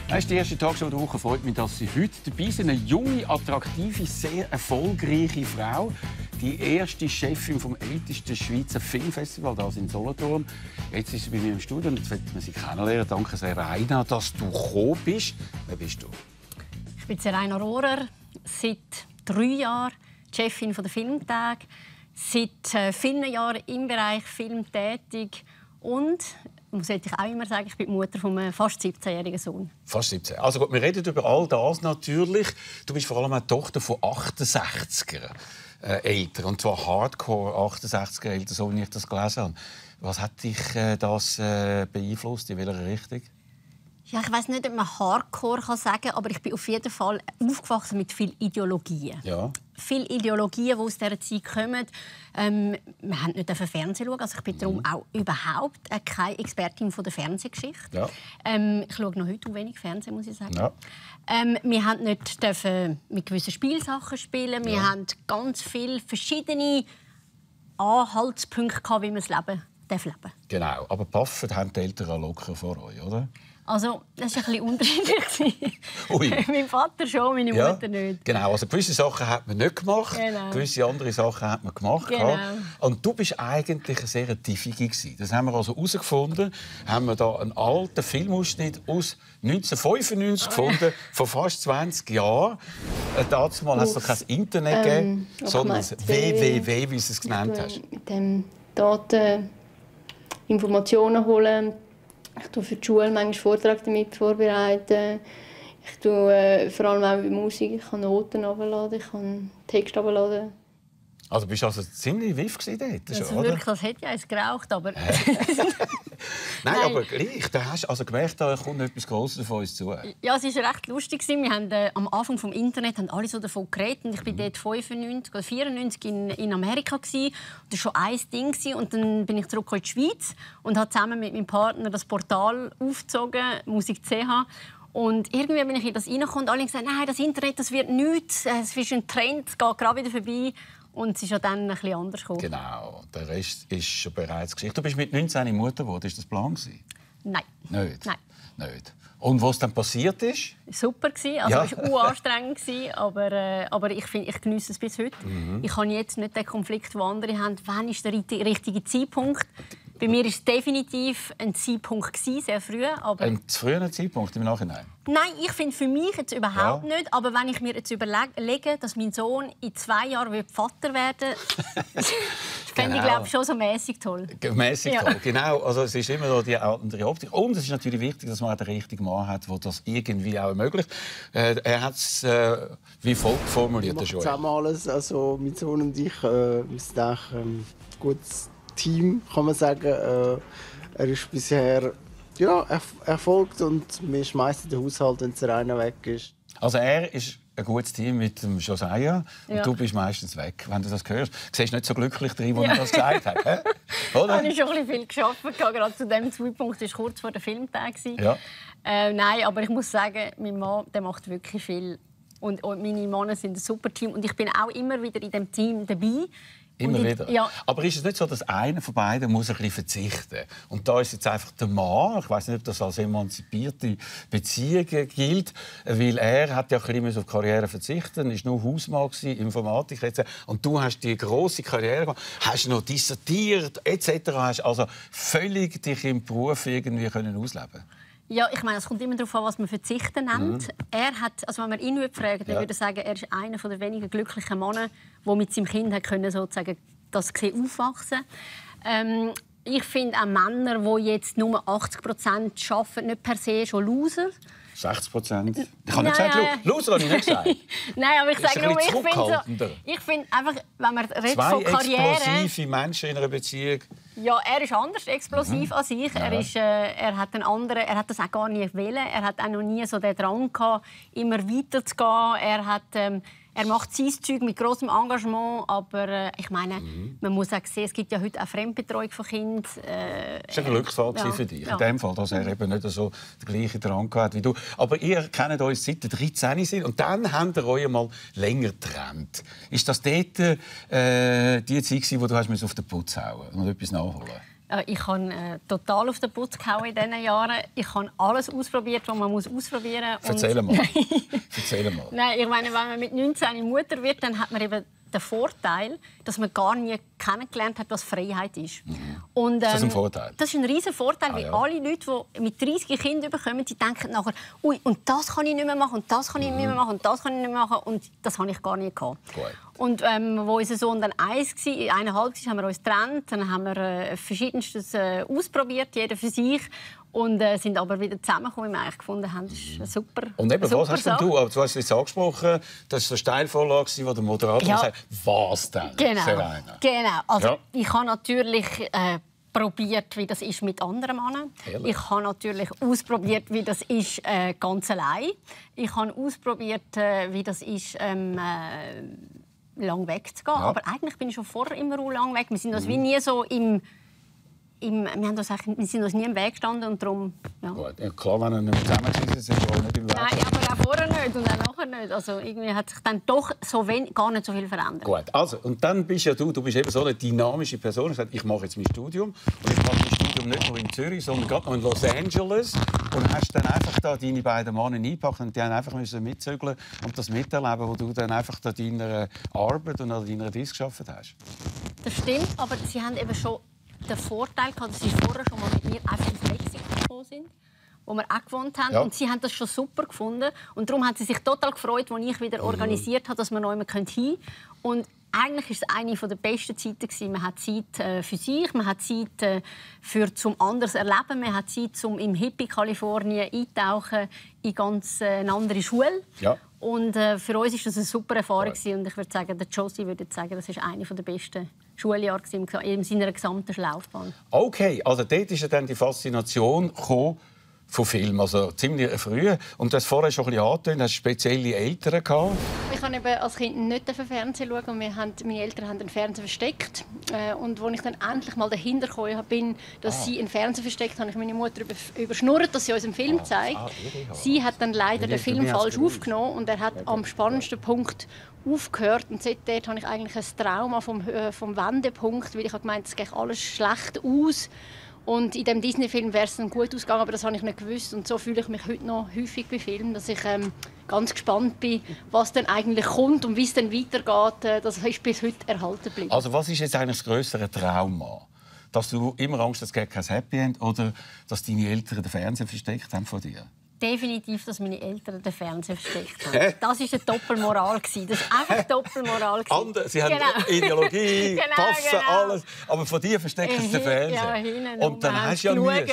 Das ist die erste Tagshow der Woche. Freut mich, dass Sie heute dabei sind. Eine junge, attraktive, sehr erfolgreiche Frau. Die erste Chefin vom ältesten Schweizer Filmfestival, das in Solothurn. Jetzt ist sie bei mir im Studio und jetzt wird man sie kennenlernen. Danke sehr, Raina, dass du gekommen bist. Wer bist du? Ich bin Raina Rohrer, seit 3 Jahren Chefin der Filmtage, seit vielen Jahren im Bereich Film tätig und sollte ich auch immer sagen, ich bin die Mutter von einem fast 17-jährigen Sohn. Fast 17. Also gut, wir reden über all das natürlich. Du bist vor allem eine Tochter von 68er Eltern, und zwar Hardcore 68er Eltern, so wie ich das gelesen habe. Was hat dich das beeinflusst, in welcher Richtung? Ja, ich weiss nicht, ob man Hardcore sagen kann, aber ich bin auf jeden Fall aufgewachsen mit viel Ideologien. Ja. Viele Ideologien, die aus dieser Zeit kommen. Wir haben nicht Fernsehen schauen. Also ich bin darum auch überhaupt keine Expertin von der Fernsehgeschichte. Ja. Ich schaue noch heute wenig Fernsehen, muss ich sagen. Ja. Wir haben nicht mit gewissen Spielsachen spielen. Wir haben ganz viele verschiedene Anhaltspunkte gehabt, wie man das Leben leben darf. Genau. Aber Paffen haben die Eltern locker vor euch, oder? Also, das war ein bisschen unterschiedlich. Ui. Mein Vater schon, meine Mutter nicht. Genau, also gewisse Sachen hat man nicht gemacht, genau. Gewisse andere Sachen hat man gemacht. Genau. Und du bist eigentlich eine sehr Tiefige gewesen. Das haben wir also herausgefunden. Haben wir da einen alten Filmausschnitt aus 1995 gefunden, vor fast 20 Jahren. Damals hat es noch kein Internet gegeben, sondern www, wie du es genannt hast. Mit dem Daten Informationen holen. Ich tue für die Schule manchmal Vorträge damit vorbereiten. Ich tue vor allem auch bei Musik. Ich kann Noten herunterladen, ich kann Text herunterladen. Also bist du also ziemlich wiff dort? Also wirklich, das hätte ich eins geraucht, aber... Nein, aber gleich. Du hast also gemerkt, da kommt etwas Grosses von uns zu. Ja, es war recht lustig. Wir haben, am Anfang des Internets haben alle so davon geredet. Und ich war dort 95 oder 94 in Amerika. Das war schon ein Ding. Und dann bin ich zurück in die Schweiz und habe zusammen mit meinem Partner das Portal aufgezogen, Musik.ch. Und irgendwie bin ich in das reingekommen und alle haben gesagt, nein, das Internet, das wird nichts. Es ist ein Trend, es geht gerade wieder vorbei. Und es ist ja dann ein bisschen anders gekommen. Genau, der Rest ist schon bereits Geschichte. Du bist mit 19 Mutter geworden. War das der Plan? Nein. Nicht? Nein. Nicht. Und was dann passiert ist? Super gsi, also es war anstrengend gsi, aber ich genieße es bis heute. Ich habe jetzt nicht den Konflikt, den andere haben. Wann ist der richtige Zeitpunkt? Bei mir war es definitiv ein Zeitpunkt gsi, sehr früh, aber ein zu früher Zeitpunkt im Nachhinein? Nein, ich finde für mich jetzt überhaupt nicht. Aber wenn ich mir jetzt überlege, dass mein Sohn in 2 Jahren Vater werden wird, fände ich glaube schon so mäßig toll. Mäßig toll, genau. Also es ist immer noch die andere Optik. Und es ist natürlich wichtig, dass man den richtigen Mann hat, der das irgendwie auch ermöglicht. Er hat es wie folgt formuliert. Wir machen zusammen alles. Also mein Sohn und ich, wir sind ein gutes Team, kann man sagen. Er ist bisher erfolgt und wir schmeißen den Haushalt, wenn der eine weg ist. Also er ist ein gutes Team mit dem Josiah und du bist meistens weg, wenn du das hörst. Du siehst nicht so glücklich drin, als er das gesagt hat. Oder? Ich habe schon viel gearbeitet, gerade zu dem Zeitpunkt. Das war kurz vor dem Filmtag. Ja. Nein, aber ich muss sagen, mein Mann der macht wirklich viel. Und meine Männer sind ein super Team. Und ich bin auch immer wieder in diesem Team dabei. Immer wieder. Ja. Aber ist es nicht so, dass einer von beiden muss ein bisschen verzichten? Und da ist jetzt einfach der Mann, ich weiß nicht, ob das als emanzipierte Beziehung gilt, weil er hat ja ein bisschen auf Karriere verzichten, ist nur Hausmann gewesen, Informatik etc. Und du hast die grosse Karriere gemacht, hast noch dissertiert etc. Hast also völlig dich im Beruf irgendwie ausleben. Ja, ich meine, es kommt immer darauf an, was man verzichten nennt. Er hat, also wenn man ihn fragen, dann würde ich sagen, er ist einer der wenigen glücklichen Männer, der mit seinem Kind sozusagen das aufwachsen konnte. Ich finde auch Männer, die jetzt nur 80% arbeiten, nicht per se schon Loser. 60%? Ich habe nicht gesagt, Loser habe ich nicht gesagt. Nein, aber ich sage nur, ich finde einfach, wenn man redet von Karriere... explosive Menschen in einer Beziehung. Ja, er ist anders explosiv als ich. Er hat das auch gar nie wollen. Er hat auch noch nie so den Drang gehabt, immer weiterzugehen. Er macht sein Zeug mit grossem Engagement, aber ich meine, man muss auch sehen, es gibt ja heute auch Fremdbetreuung von Kindern. Das war ein Glücksfall für dich, in dem Fall, dass er eben nicht so den gleichen Drang hatte wie du. Aber ihr kennt euch seit ihr 13 sind und dann habt ihr euch mal länger getrennt. Ist das dort die Zeit, wo du auf den Putz hauen und etwas nachholen? Ich habe total auf den Putz gehauen in diesen Jahren. Ich habe alles ausprobiert, was man ausprobieren muss. Erzähl mal. Erzähl mal. Nein, ich meine, wenn man mit 19 Mutter wird, dann hat man eben den Vorteil, dass man gar nie kennengelernt hat, was Freiheit ist. Und, das ist ein Vorteil? Das ist ein riesen Vorteil, weil alle Leute, die mit 30 Kindern bekommen, die denken nachher, ui, und das kann ich nicht mehr machen, und das kann ich nicht mehr machen, und das kann ich nicht mehr machen. Und das habe ich gar nicht gehabt. Gut. Und wo unser Sohn dann 1,5 war, haben wir uns getrennt. Dann haben wir Verschiedenstes ausprobiert, jeder für sich. Und sind aber wieder zusammengekommen, wie wir eigentlich gefunden haben. Das ist super. Und eben, was hast denn du? Du hast es angesprochen, das war eine Steilvorlage, wo der Moderator gesagt hat, was denn, Serena? Genau. Also, ich habe natürlich probiert, wie das ist mit anderen Männern. Ehrlich? Ich habe natürlich ausprobiert, wie das ist ganz allein. Ich habe ausprobiert, wie das ist lang weg zu gehen. Ja. Aber eigentlich bin ich schon vorher immer lang weg. Wir sind uns wie nie so wir sind uns nie im Weg gestanden und darum... Ja. Gut. Ja, klar, wenn wir nicht zusammen sind, sind wir auch nicht im Weg. Nein, aber auch vorher nicht und auch nachher nicht. Also irgendwie hat sich dann doch gar nicht so viel verändert. Gut, also, und dann bist ja du bist eben so eine dynamische Person. Ich mache jetzt mein Studium. Und ich mache mein Studium nicht nur in Zürich, sondern gerade noch in Los Angeles. Und hast dann einfach da deine beiden Männer eingepackt und die haben einfach mitzügeln und das miterleben, wo du dann einfach an deiner Arbeit und an deiner Disc gearbeitet hast. Das stimmt, aber sie haben eben schon den Vorteil gehabt, dass sie vorher schon mal mit mir einfach ins Mexiko gekommen sind, wo wir auch gewohnt haben. Ja. Und sie haben das schon super gefunden. Und darum haben sie sich total gefreut, als ich wieder organisiert habe, dass wir noch hin können. Und eigentlich war es eine der besten Zeiten. Man hat Zeit für sich, man hat Zeit zum anderes erleben, man hat Zeit, um im Hippie Kalifornien eintauchen in ganz eine andere Schule. Ja. Und für uns war das eine super Erfahrung. Und ich würde sagen, der Josie würde sagen, das ist eine der besten Schuljahre in seiner gesamten Laufbahn. Okay, also dort ist dann die Faszination gekommen von Film, also ziemlich früh. Und du hast vorher schon ein bisschen angetönt, hast spezielle Eltern gehabt. Ich konnte als Kind nicht Fernsehen schauen und meine Eltern haben den Fernseher versteckt. Und als ich dann endlich mal dahinter gekommen bin, dass sie einen Fernseher versteckt haben, habe ich meine Mutter überschnurrt, dass sie uns einen Film zeigt. Sie hat dann leider den Film falsch aufgenommen und er hat am spannendsten Punkt aufgehört. Und seitdem habe ich eigentlich ein Trauma vom Wendepunkt, weil ich habe gemeint, es geht alles schlecht aus. Und in diesem Disney-Film wäre es dann gut ausgegangen, aber das habe ich nicht gewusst. Und so fühle ich mich heute noch häufig bei Filmen, dass ich ganz gespannt bin, was dann eigentlich kommt und wie es dann weitergeht. Das ist bis heute erhalten geblieben. Also was ist jetzt eigentlich das grössere Trauma? Dass du immer Angst hast, es gibt kein Happy End oder dass deine Eltern den Fernseher versteckt haben von dir? Definitiv, dass meine Eltern den Fernseher versteckt haben. Das war eine Doppelmoral. Das war einfach Doppelmoral. Sie haben Ideologie, Passen, alles. Aber von dir verstecken sie den Fernseher. Ja, und dann hast du ja nie.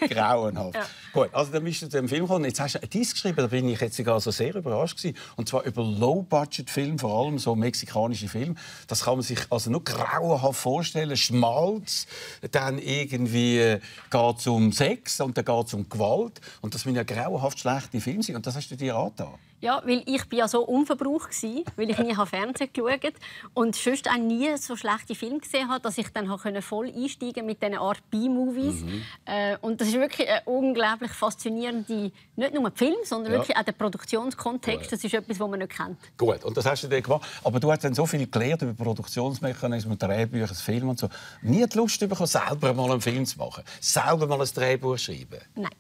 Grauenhaft. Ja. Gut, also dann bist du zu dem Film gekommen. Jetzt hast du einen Diss geschrieben, da bin ich jetzt also sehr überrascht gewesen. Und zwar über Low-Budget-Filme, vor allem so mexikanische Filme. Das kann man sich also nur grauenhaft vorstellen. Schmalz, dann irgendwie geht es um Sex und dann geht es um Gewalt. Und das müssen ja grauenhaft schlechte Filme sein. Und das hast du dir angetan? Ja, weil ich ja so unverbraucht war, weil ich nie Fernsehen geschaut habe und sonst auch nie so schlechte Filme gesehen habe, dass ich dann voll einsteigen mit diesen Art B-Movies. Und das ist wirklich eine unglaublich faszinierende, nicht nur Film, sondern wirklich auch der Produktionskontext. Das ist etwas, was man nicht kennt. Gut, und das hast du dir gemacht. Aber du hast dann so viel gelernt über Produktionsmechanismen, Drehbücher, Filme und so. Nie die Lust bekommen, selber mal einen Film zu machen, selber mal ein Drehbuch schreiben? Nein.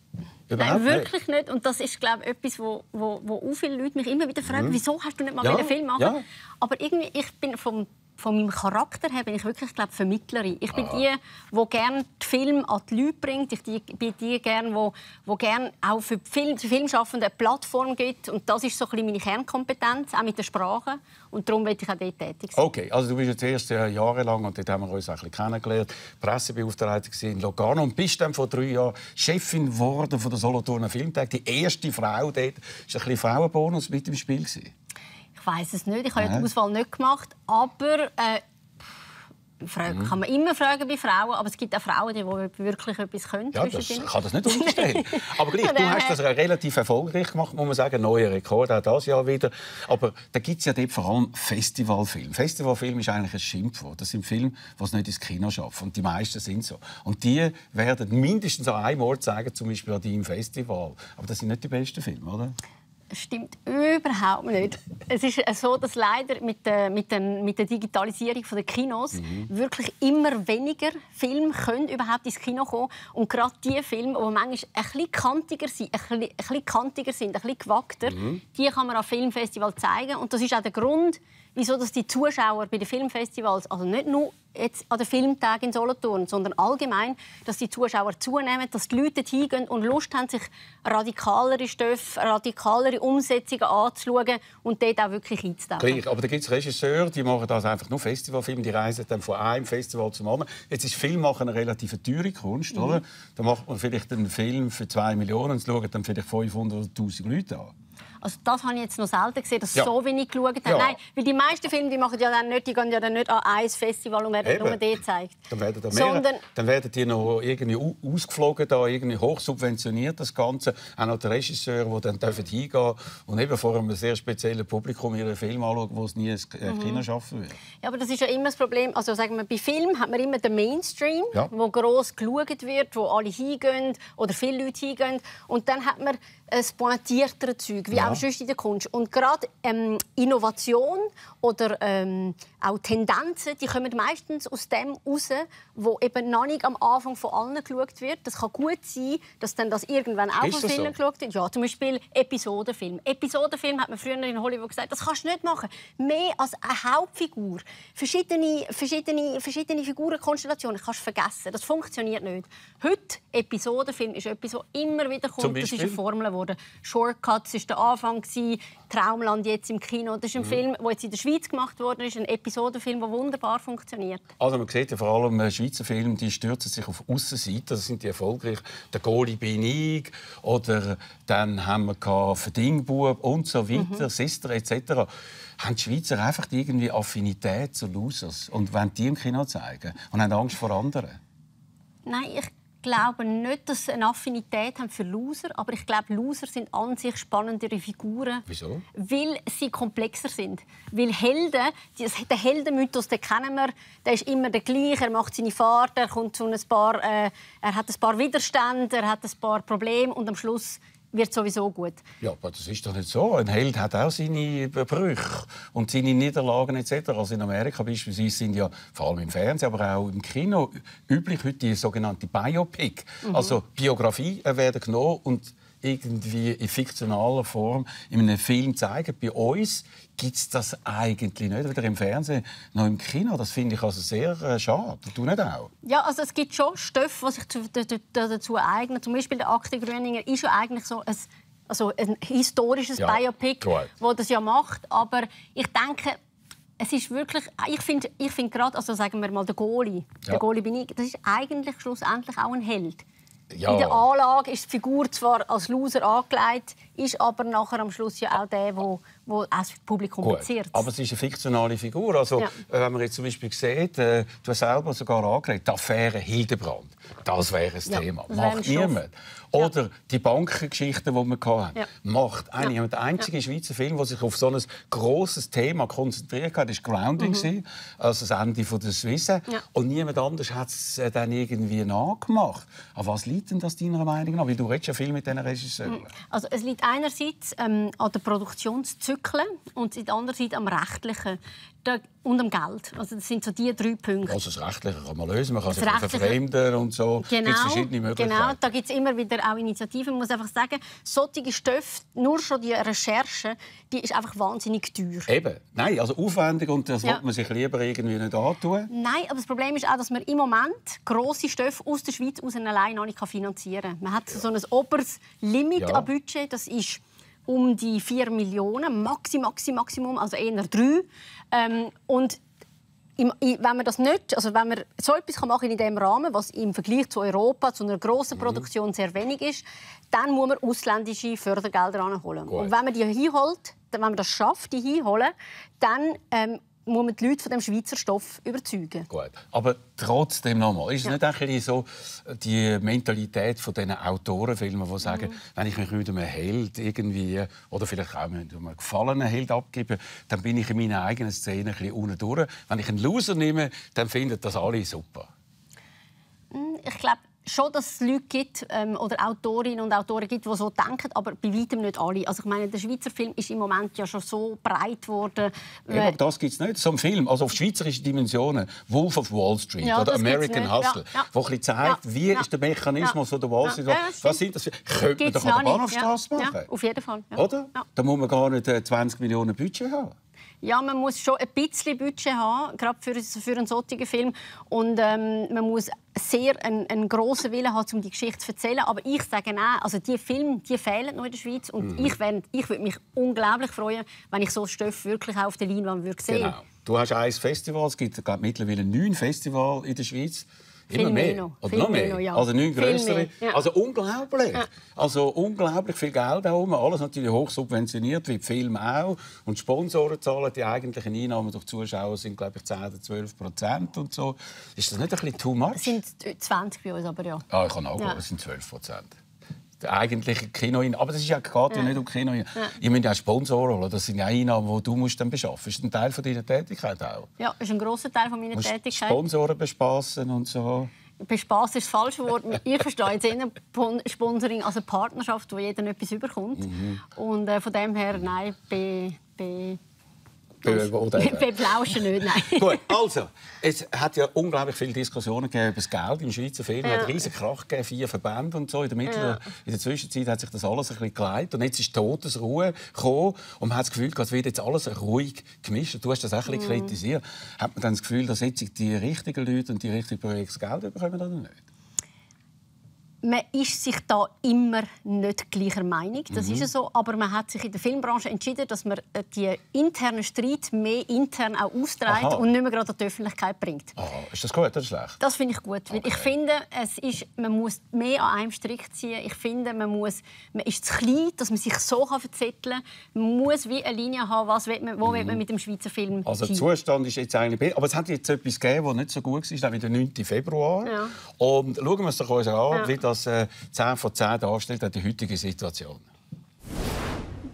Nein, wirklich nicht. Und das ist, glaube ich, etwas, wo viele Leute mich immer wieder fragen, wieso hast du nicht mal einen Film machen? Ja. Aber irgendwie, ich bin von meinem Charakter her bin ich wirklich, glaube, Vermittlerin. Ich bin die gerne die Filme an die Leute bringt. Ich bin die gerne, die gerne auch für Filmschaffende eine Plattform gibt. Und das ist so ein bisschen meine Kernkompetenz, auch mit der Sprache. Und darum will ich auch dort tätig sein. Okay, also du bist jetzt erst jahrelang, und dort haben wir uns ein bisschen kennengelernt, Pressebeauftragte in Locarno und bist dann vor 3 Jahren Chefin geworden von der Solothurner Filmtag. Die erste Frau dort. War ein bisschen Frauenbonus mit im Spiel gewesen? Ich weiss es nicht. Ich habe die Auswahl nicht gemacht. Aber kann man immer fragen bei Frauen. Aber es gibt auch Frauen, die wirklich etwas können. Ja, das kann das nicht unterstellen. Aber gleich, du hast das relativ erfolgreich gemacht, muss man sagen. Neuer Rekord, auch dieses Jahr wieder. Aber da gibt es ja dort vor allem Festivalfilme. Festivalfilm ist eigentlich ein Schimpfwort. Das sind Filme, die es nicht ins Kino schaffen. Und die meisten sind so. Und die werden mindestens an einem Ort sagen, zum Beispiel an deinem Festival. Aber das sind nicht die besten Filme, oder? Das stimmt überhaupt nicht. Es ist so, dass leider mit der Digitalisierung der Kinos wirklich immer weniger Filme können überhaupt ins Kino kommen. Und gerade die Filme, die manchmal ein bisschen kantiger sind, ein bisschen gewagter, die kann man an Filmfestivals zeigen. Und das ist auch der Grund, wieso dass die Zuschauer bei den Filmfestivals, also nicht nur jetzt an den Filmtagen in Solothurn, sondern allgemein, dass die Zuschauer zunehmen, dass die Leute hingehen und Lust haben, sich radikalere Stoffe, radikalere Umsetzungen anzuschauen und dort auch wirklich einzutauchen. Gleich, aber da gibt es Regisseure, die machen das einfach nur Festivalfilme, die reisen dann von einem Festival zum anderen. Jetzt ist Filmmachen eine relativ teure Kunst, oder? Da macht man vielleicht einen Film für 2 Millionen und schauen dann vielleicht 500'000 Leute an. Also das habe ich jetzt noch selten gesehen, dass Ja. so wenig geschaut haben. Ja. Nein, weil die meisten Filme die machen ja dann nicht, die gehen ja dann nicht an ein Festival und werden nur dort gezeigt. Dann werden da Sondern- dann werden die noch irgendwie ausgeflogen, da irgendwie hochsubventioniert das Ganze. Auch noch die Regisseure, die dann hingehen dürfen und eben vor einem sehr speziellen Publikum ihren Film anschauen, wo es nie ins Kino schaffen wird. Ja, aber das ist ja immer das Problem. Also sagen wir, bei Filmen hat man immer den Mainstream, Ja. wo gross geschaut wird, wo alle hingehen oder viele Leute hingehen. Und dann hat man ein pointierteres Zeug, wie Ja. auch sonst in der Kunst. Und gerade Innovation oder auch Tendenzen, die kommen meistens aus dem heraus, wo eben noch nicht am Anfang von allen geschaut wird. Das kann gut sein, dass dann das irgendwann auch Ist von das vielen so? geschaut wird. Ja, zum Beispiel Episodenfilm. Episodenfilm hat man früher in Hollywood gesagt, das kannst du nicht machen. Mehr als eine Hauptfigur. Verschiedene Figurenkonstellationen kannst du vergessen. Das funktioniert nicht. Heute, Episodenfilm ist etwas, das immer wieder Zum kommt. Das ist eine Beispiel? Formel geworden. Shortcuts war der Anfang. Traumland jetzt im Kino. Das ist ein Film, der jetzt in der Schweiz gemacht wurde. Das ist ein Episodenfilm, der wunderbar funktioniert. Also man sieht ja vor allem Schweizer Filme, die stürzen sich auf Aussenseite. Das sind die erfolgreich. «Der Goalie bin ich» oder dann haben wir «Verdingbub» und so weiter, «Sister» etc. Haben die Schweizer einfach irgendwie Affinität zu Losers und wollen die im Kino zeigen und haben Angst vor anderen? Nein, ich glaube nicht, dass sie eine Affinität haben für Loser, aber ich glaube, Loser sind an sich spannendere Figuren. Wieso? Weil sie komplexer sind. Weil Helden, den Heldenmythos, den kennen wir, der ist immer der gleiche. Er macht seine Fahrt, er kommt zu er hat ein paar Widerstände, er hat ein paar Probleme und am Schluss wird sowieso gut. Ja, aber das ist doch nicht so. Ein Held hat auch seine Brüche und seine Niederlagen etc. Also in Amerika beispielsweise sind ja vor allem im Fernsehen, aber auch im Kino üblich heute die sogenannte Biopic. Also Biografie werden genommen und irgendwie in fiktionaler Form in einem Film zeigen. Bei uns gibt es das eigentlich nicht, weder im Fernsehen noch im Kino. Das finde ich also sehr schade. Du nicht auch? Ja, also es gibt schon Stoffe, die sich dazu eignen. Zum Beispiel der Akte Gröninger ist ja eigentlich so ein historisches Ja, Biopic, gut. das das ja macht. Aber ich denke, es ist wirklich, ich finde gerade, also sagen wir mal, der Goalie bin ich, das ist eigentlich schlussendlich auch ein Held. Ja. In der Anlage ist die Figur zwar als Loser angelegt, ist aber nachher am Schluss ja auch der, der das Publikum Gut, bezieht. aber es ist eine fiktionale Figur. Also, Ja. wenn man jetzt zum Beispiel sieht, du hast selber sogar angeregt, die Affäre Hildebrand, das wäre ein Ja, Thema. das wäre ein Macht Stoff. niemand. Oder die Bankengeschichten, die wir hatten, Ja. macht einer. Der einzige Schweizer Film, der sich auf so ein grosses Thema konzentriert hat, war «Grounding», also das Ende der Swiss. Ja. Und niemand anders hat es dann irgendwie nachgemacht. Aber was liegt denn das deiner Meinung nach? Weil du redest ja viel mit diesen Regisseuren. Also es liegt einerseits an den Produktionszyklen und andererseits am Rechtlichen und am Geld. Also das sind so die 3 Punkte. Also das Rechtliche kann man lösen, man kann sich Das Rechtliche- verfremden und so. Es gibt verschiedene Möglichkeiten. Genau, da gibt es immer wieder auch Initiativen. Ich muss einfach sagen, solche Stoffe, nur schon die Recherche, die ist einfach wahnsinnig teuer. Eben. Nein, also aufwendig und das Ja. will man sich lieber irgendwie nicht antun. Nein, aber das Problem ist auch, dass man im Moment grosse Stoffe aus der Schweiz aus allein noch nicht finanzieren kann. Man hat so ein oberes Limit Ja. an Budget, das ist um die 4 Millionen, Maximum, also eher 3. Und wenn man das nicht, also wenn man so etwas machen kann in diesem Rahmen, was im Vergleich zu Europa, zu einer grossen Produktion sehr wenig ist, dann muss man ausländische Fördergelder anholen. Gut. Und wenn man die hinholt, wenn man das schafft, die hinholen, dann muss man die Leute von dem Schweizer Stoff überzeugen. Gut. Aber trotzdem nochmal, ist es Ja. nicht ein bisschen so die Mentalität von diesen Autorenfilmen, die sagen, wenn ich mich mit einem Held irgendwie, oder vielleicht auch mit einem gefallenen Held abgebe, dann bin ich in meiner eigenen Szene ein bisschen unten durch. Wenn ich einen Loser nehme, dann finden das alle super. Ich glaube, schon, dass es Leute gibt oder Autorinnen und Autoren gibt, die so denken, aber bei weitem nicht alle. Also ich meine, der Schweizer Film ist im Moment ja schon so breit geworden. Ja, aber das gibt es nicht. So ein Film, also auf schweizerische Dimensionen, Wolf of Wall Street Ja, oder das American Hustle, wo ein bisschen zeigt, wie ist der Mechanismus der Wall Street. Was sind das für... Könnte man doch an der Bahnhofstrasse machen? Ja, auf jeden Fall. Ja. Oder? Ja. Da muss man gar nicht 20 Millionen Budget haben. Ja, man muss schon ein bisschen Budget haben, gerade für einen solchen Film. Und man muss sehr einen grossen Willen haben, um die Geschichte zu erzählen. Aber ich sage auch, also die Filme, die fehlen noch in der Schweiz. Und ich würde mich unglaublich freuen, wenn ich so Stoff wirklich auch auf der Leinwand sehen würde. Genau. Du hast ein Festival, es gibt mittlerweile 9 Festivals in der Schweiz. Immer mehr. Oder noch mehr. Ja. Also 9 grössere. Ja. Also unglaublich. Ja. Also unglaublich viel Geld da oben. Alles natürlich hoch subventioniert, wie die Filme auch. Und die Sponsoren zahlen die eigentlichen Einnahmen durch Zuschauer sind, glaube ich, 10 oder 12% und so. Ist das nicht ein bisschen too much? Es sind 20 bei uns, aber ja. Ah, ich kann auch es sind 12%. Der eigentliche Kino, aber das ist ja gerade nicht um Kino. Ich meine ja Sponsoren, oder? Das sind ja Einnahmen, die du dann beschaffen musst. Ist ein Teil von deiner Tätigkeit auch? Ja, ist ein grosser Teil von meiner Tätigkeit. Sponsoren bespassen und so. Bespassen ist das falsche Wort. Ich verstehe jetzt eher Sponsoring als eine Partnerschaft, wo jeder etwas überkommt. Und von dem her, nein, beplauschen nicht, nein. Gut, also, es hat ja unglaublich viele Diskussionen gegeben über das Geld im Schweizer Film. Es hat einen riesen Krach gegeben, 4 Verbände und so. In der Zwischenzeit hat sich das alles ein bisschen geleitet. Und jetzt ist Todesruhe gekommen. Und man hat das Gefühl, es wird jetzt alles ruhig gemischt. Du hast das auch ein bisschen kritisiert. Hat man dann das Gefühl, dass jetzt die richtigen Leute und die richtigen Projekte das Geld bekommen oder nicht? Man ist sich da immer nicht gleicher Meinung, das ist so. Aber man hat sich in der Filmbranche entschieden, dass man die internen Streit mehr intern auch austrägt und nicht mehr gerade an die Öffentlichkeit bringt. Aha. Ist das gut oder schlecht? Das finde ich gut. Weil ich finde, man muss mehr an einem Strick ziehen. Ich finde, man ist zu klein, dass man sich so verzetteln kann. Man muss wie eine Linie haben, wo will man mit dem Schweizer Film Also der Zustand ist jetzt eigentlich besser. Aber es hat jetzt etwas gegeben, das nicht so gut war, nämlich der 9. Februar. Ja. Und schauen wir uns doch an, wie das 10 von 10 darstellt an die heutige Situation.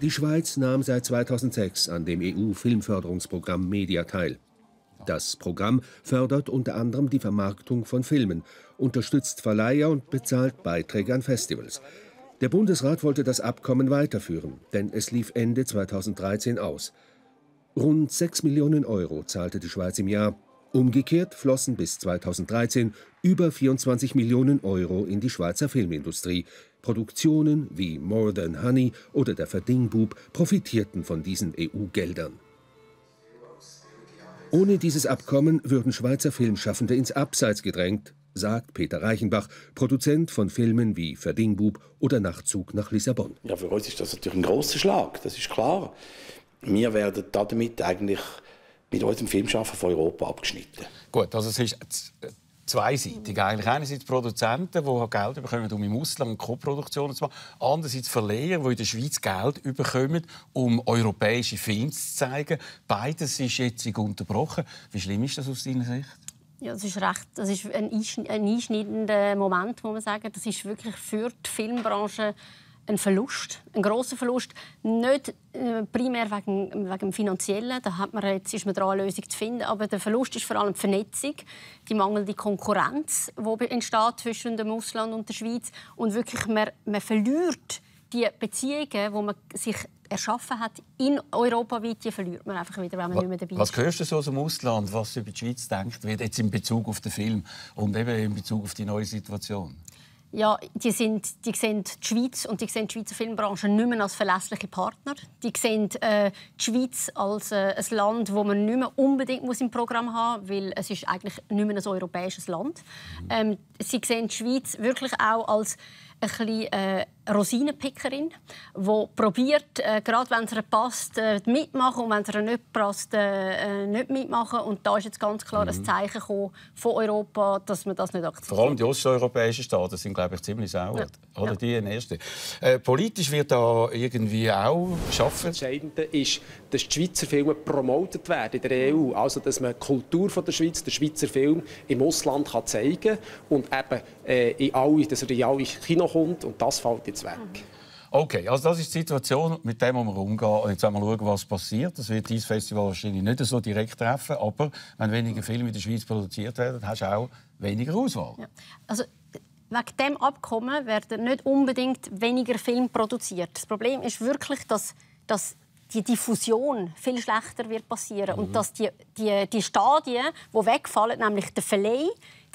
Die Schweiz nahm seit 2006 an dem EU-Filmförderungsprogramm Media teil. Das Programm fördert unter anderem die Vermarktung von Filmen, unterstützt Verleiher und bezahlt Beiträge an Festivals. Der Bundesrat wollte das Abkommen weiterführen, denn es lief Ende 2013 aus. Rund 6 Millionen Euro zahlte die Schweiz im Jahr. Umgekehrt flossen bis 2013 über 24 Millionen Euro in die Schweizer Filmindustrie. Produktionen wie More Than Honey oder Der Verdingbub profitierten von diesen EU-Geldern. Ohne dieses Abkommen würden Schweizer Filmschaffende ins Abseits gedrängt, sagt Peter Reichenbach, Produzent von Filmen wie Verdingbub oder Nachtzug nach Lissabon. Ja, für uns ist das natürlich ein grosser Schlag, das ist klar. Wir werden damit eigentlich mit unserem Filmschaffen von Europa abgeschnitten. Gut, also es ist zweiseitig eigentlich. Einerseits Produzenten, die Geld bekommen, um im Ausland Co-Produktionen zu machen. Andererseits Verleiher, die in der Schweiz Geld bekommen, um europäische Filme zu zeigen. Beides ist jetzt unterbrochen. Wie schlimm ist das aus deiner Sicht? Ja, das ist ein einschneidender Moment, muss man sagen. Das ist wirklich für die Filmbranche ein Verlust, ein grosser Verlust. Nicht primär wegen dem Finanziellen, ist man dran, eine Lösung zu finden. Aber der Verlust ist vor allem die Vernetzung, die mangelnde Konkurrenz, die entsteht zwischen dem Ausland und der Schweiz. Und wirklich, man verliert die Beziehungen, die man sich erschaffen hat, in Europa weit, die verliert man einfach wieder, wenn man nicht mehr dabei ist. Was hörst du so aus dem Ausland, was über die Schweiz denkt wird, jetzt in Bezug auf den Film und eben in Bezug auf die neue Situation? Ja, die sehen die Schweiz und die sehen die Schweizer Filmbranche nicht mehr als verlässliche Partner. Die sehen die Schweiz als ein Land, das man nicht mehr unbedingt im Programm haben muss, weil es ist eigentlich nicht mehr ein europäisches Land. Sie sehen die Schweiz wirklich auch als ein bisschen Rosinenpickerin, die probiert, gerade wenn es ihr passt, mitmachen und wenn es ihr nicht passt, nicht mitmachen. Und da ist jetzt ganz klar ein Zeichen von Europa, dass man das nicht akzeptiert. Vor allem die osteuropäischen Staaten sind, glaube ich, ziemlich sauer. Ja. Oder die erste. Politisch wird da irgendwie auch geschaffen. Das Entscheidende ist, dass die Schweizer Filme promotet werden in der EU. Also, dass man die Kultur von der Schweiz, den Schweizer Film im Ausland kann zeigen und eben dass er in alle Kino kommt. Und das fällt jetzt weg. Okay, also das ist die Situation, mit der wir umgehen. Und jetzt wollen wir schauen, was passiert. Das wird dieses Festival wahrscheinlich nicht so direkt treffen. Aber wenn weniger Filme in der Schweiz produziert werden, hast du auch weniger Auswahl. Ja. Also, wegen diesem Abkommen werden nicht unbedingt weniger Filme produziert. Das Problem ist wirklich, dass die Diffusion viel schlechter wird passieren und dass die Stadien, die wegfallen, nämlich der Verleih,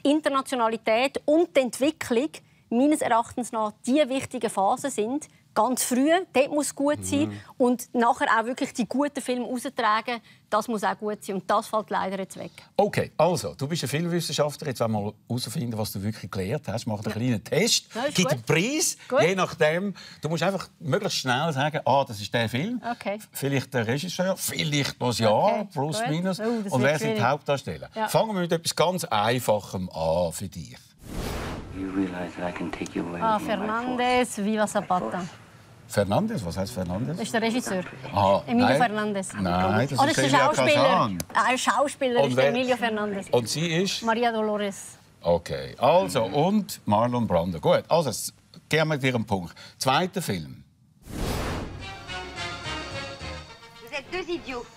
die Internationalität und die Entwicklung, meines Erachtens nach die wichtigen Phasen sind. Ganz früh, dort muss gut sein und nachher auch wirklich die guten Filme raustragen, das muss auch gut sein und das fällt leider jetzt weg. Okay, also, du bist ein Filmwissenschaftler, jetzt wollen wir mal herausfinden, was du wirklich gelernt hast. Mach einen kleinen Test, Ja, gib einen Preis, Gut. je nachdem. Du musst einfach möglichst schnell sagen, das ist der Film, Okay. vielleicht der Regisseur, vielleicht noch das Jahr, Okay, plus, gut. minus, Oh, das und wird wer sind die schwierig. Hauptdarsteller. Ja. Fangen wir mit etwas ganz Einfachem an für dich. You realize that I can take you away with me by Fernandes, Viva Zapata. Fernandes, was heißt Fernandes? Das ist der Regisseur. Ah, Emilio nein. Fernandes. Nein, das Oh, ist der Elia Schauspieler. Kazan. Ein Schauspieler Und ist wer- Emilio Fernandes. Und sie ist? Maria Dolores. Okay, also, und Marlon Brando. Gut, also, geben wir dir einen Punkt. Zweiter Film. Vous êtes deux idiots.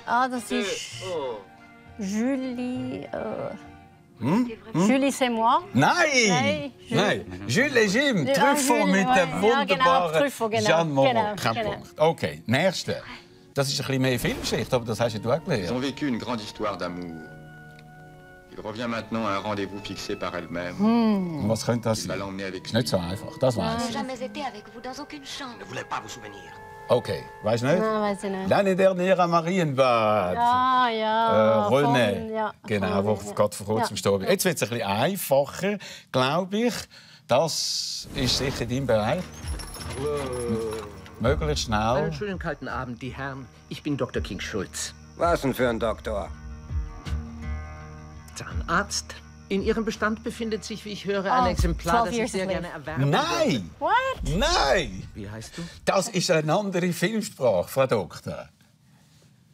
Das ist Julie. Julie, c'est moi. Nein! Nein, Nein! Jules et Jim, Truffaut Jules, mit ja, dem genau, wunderbaren Truffaut, genau, Jeanne Moreau. genau, Kein genau. Punkt. Okay, nächste. Das ist ein bisschen mehr Filmgeschichte, aber das hast ja du auch Ils gelernt. ont vécu une grande histoire d'amour. Il revient maintenant à un rendez-vous fixé par elle-même. Und was könnte das Il va sein? l'emmener avec Ist lui. nicht so einfach, das weiß ich. Jamais été avec vous dans aucune chambre. Ne voulez pas vous souvenir. Okay, weißt du nicht? Nein, weiß ich nicht. L'année dernière am Marienbad. Ja. René. Von- ja, Genau, wo von- gerade vor kurzem gestorben ist. Jetzt wird es ein bisschen einfacher, glaube ich. Das ist sicher dein Bereich. Möglichst schnell. Einen schönen kalten Abend, die Herren. Ich bin Dr. King Schulz. Was denn für ein Doktor? Zahnarzt. In Ihrem Bestand befindet sich, wie ich höre, ein Exemplar, 12 das ich Years sehr a gerne Slave. erwerben Nein! What? Nein! Wie heißt du? Das ist eine andere Filmsprache, Frau Doktor.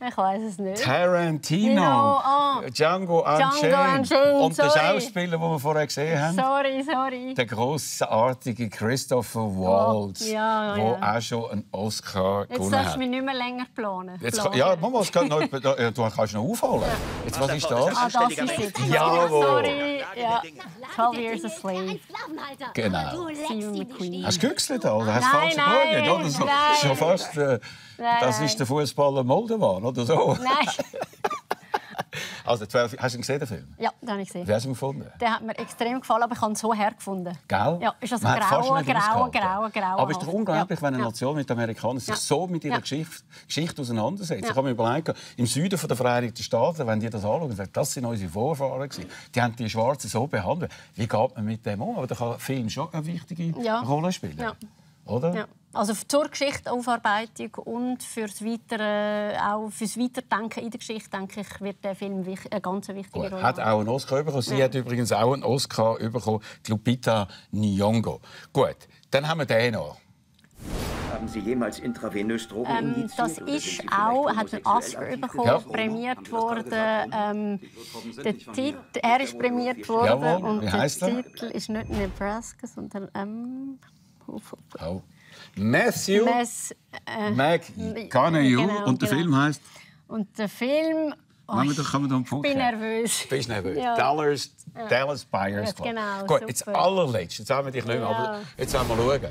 Ich weiß es nicht. Tarantino, Genau, Django Unchained. Unchained, Und der sorry. Schauspieler, den wir vorher gesehen haben, Sorry. der grossartige Christopher Waltz, ja, der ja. auch schon einen Oscar Jetzt gewonnen darfst hat. du mich nicht mehr länger planen. Jetzt, ja, Mama, es geht noch, du kannst noch aufholen. Jetzt, was ist das? Das ist es. Jawohl. Sorry. Ja. 12 Years a Slave. Genau. Stephen McQueen. Hast du gegüchselt oder hast du falsch Nein, geschaut? Oder so? nein. Schon fast, das ist der Fußballer Moldovan oder so. Nein. Also, 12, hast du ihn gesehen, den Film? Ja, den habe ich gesehen. Wie hast du ihn gefunden? Der hat mir extrem gefallen, aber ich habe ihn so hergefunden. Gell? Ja, ist also Man hat fast grauer, nicht ausgehalten. grauer. Aber es ist doch unglaublich, Ja. wenn eine Ja. Nation mit den Amerikanern sich Ja. so mit ihrer Ja. Geschichte auseinandersetzt. Ja. Ich habe mir überlegt, im Süden der Vereinigten Staaten, wenn die das anschauen, sagen, das sind unsere Vorfahren gewesen. Die haben die Schwarzen so behandelt. Wie geht man mit dem um? Aber da kann ein Film schon eine wichtige Ja. Rolle spielen. Ja. Oder? Ja. Also zur Geschichtsaufarbeitung und fürs Weiterdenken in der Geschichte, denke ich, wird der Film eine ganz wichtige Gut. Rolle Hat haben. auch einen Oscar bekommen. Sie Ja. hat übrigens auch einen Oscar bekommen, die Lupita Nyong'o. Gut, dann haben wir den noch. Haben Sie jemals intravenös Drogen injiziert? Das oder sind ist Sie auch, vielleicht hat einen homosexuell Oscar aktiv? bekommen, Ja. prämiert worden. Der Titel, er ist prämiert worden Jawohl. und Wie der heisst er? Titel ist nicht Nebraska, sondern Oh. Matthew McConaughey. Genau, Und der genau. Film heisst? Und der Film... Kann man da einen Punkt ich bin geben? nervös. Bist du nervös? Ja. Dallas Buyers Ja, Club. genau, Gut, super. jetzt allerletzt. Jetzt haben wir dich nicht mehr, Ja. aber jetzt wollen wir schauen.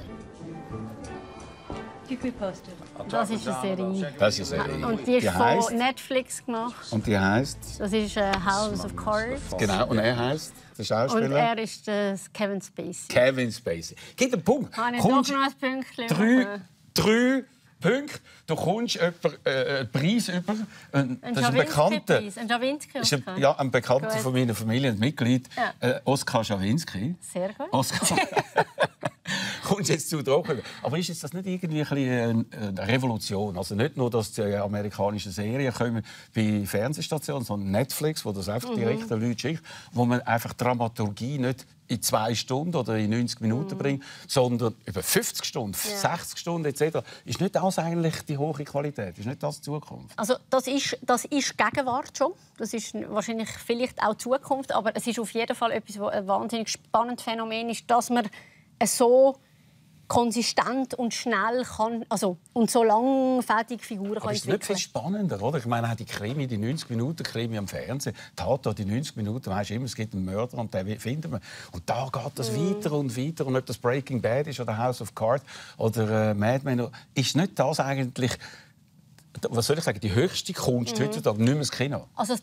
Das ist eine Serie. Das ist eine Serie. Und die ist heisst? von Netflix gemacht. Und die heisst? Das ist House of Cards. Genau. Und er heisst? Der Und Schauspieler? er ist Kevin Spacey. Kevin Spacey. Gib einen Punkt. Kann ich Kommst doch noch ein Pünktchen drei machen? Punkte. Du kommst einen Preis über. Das ist ein Bekannter. Schawinski-Preis. Ein Ist Schawinski-Oscar. ein, ja, ein Bekannter Gut. von meiner Familie, ein Mitglied. Ja. Oskar Schawinski. Sehr gut. Oskar. Kommst jetzt zu trocken. Aber ist jetzt das nicht irgendwie ein bisschen eine Revolution? Also nicht nur, dass die amerikanischen Serien kommen bei Fernsehstationen, sondern Netflix, wo das einfach direkt den Leuten schickt, wo man einfach Dramaturgie nicht in 2 Stunden oder in 90 Minuten bringt, sondern über 50 Stunden, 60 Stunden etc. Ist nicht das eigentlich die hohe Qualität? Ist nicht das die Zukunft? Also das ist Gegenwart schon. Das ist wahrscheinlich vielleicht auch Zukunft, aber es ist auf jeden Fall etwas, was ein wahnsinnig spannendes Phänomen ist, dass man so konsistent und schnell kann, also und so langfädige Figuren kann entwickeln. Ist nicht viel spannender, oder? Ich meine, die Krimi, die 90-Minuten-Krimi am Fernsehen, die 90 Minuten, weißt du immer, es gibt einen Mörder und den finden wir. Und da geht das weiter und weiter. Und ob das Breaking Bad ist oder House of Cards oder Mad Men, ist nicht das eigentlich, was soll ich sagen, die höchste Kunst heutzutage, nicht mehr das Kino? Also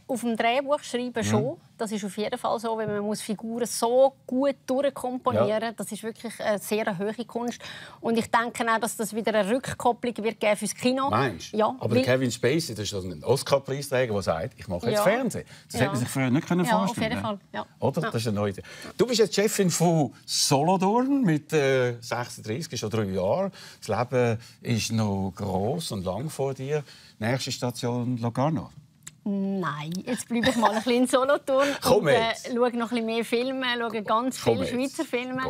auf dem Drehbuch schreiben schon. Das ist auf jeden Fall so, weil man muss Figuren so gut durchkomponieren. Ja. Das ist wirklich eine sehr hohe Kunst. Und ich denke auch, dass das wieder eine Rückkopplung wird geben fürs Kino. Meinst du? Ja, aber Kevin Spacey, das ist ein Oscar-Preisträger, der sagt, ich mache jetzt Fernsehen. Das hätte man sich früher nicht vorstellen können. Auf jeden Fall. Ja. Oder? Das ist eine neue Idee. Du bist jetzt Chefin von Solothurn mit 36, ist schon 3 Jahre. Das Leben ist noch gross und lang vor dir. Nächste Station Locarno. Nein, jetzt bleibe ich mal ein bisschen in Solothurn und schaue noch ein bisschen mehr Filme, schaue ganz viele Schweizer Filme.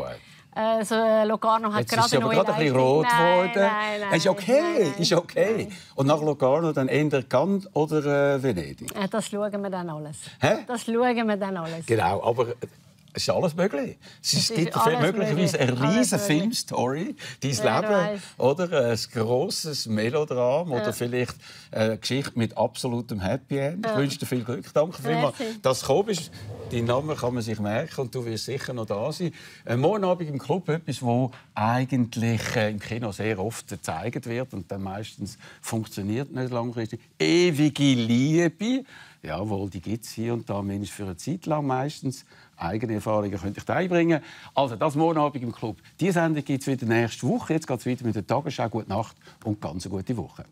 Also, Locarno hat gerade eine neue Leitung. Jetzt ist aber gerade ein bisschen rot geworden. Nein, ist okay, ist okay. Und nach Locarno dann eher Cannes oder Venedig? Das schauen wir dann alles. Hä? Das schauen wir dann alles. Genau, aber es ist alles möglich. Es gibt möglicherweise eine riesige Filmstory, dein Leben, oder ein grosses Melodram oder vielleicht eine Geschichte mit absolutem Happy End. Ich wünsche dir viel Glück. Danke vielmals, dass du gekommen bist. Deinen Namen kann man sich merken und du wirst sicher noch da sein. Morgen Abend im Club etwas, das eigentlich im Kino sehr oft gezeigt wird und dann meistens funktioniert nicht langfristig. Ewige Liebe. Jawohl, die gibt es hier und da, mindestens für eine Zeit lang meistens. Eigene Erfahrungen könnte ich da einbringen. Also, das morgen Abend im Club. Diese Sendung gibt es wieder nächste Woche. Jetzt geht es weiter mit der Tagesschau. Gute Nacht und ganz eine gute Woche.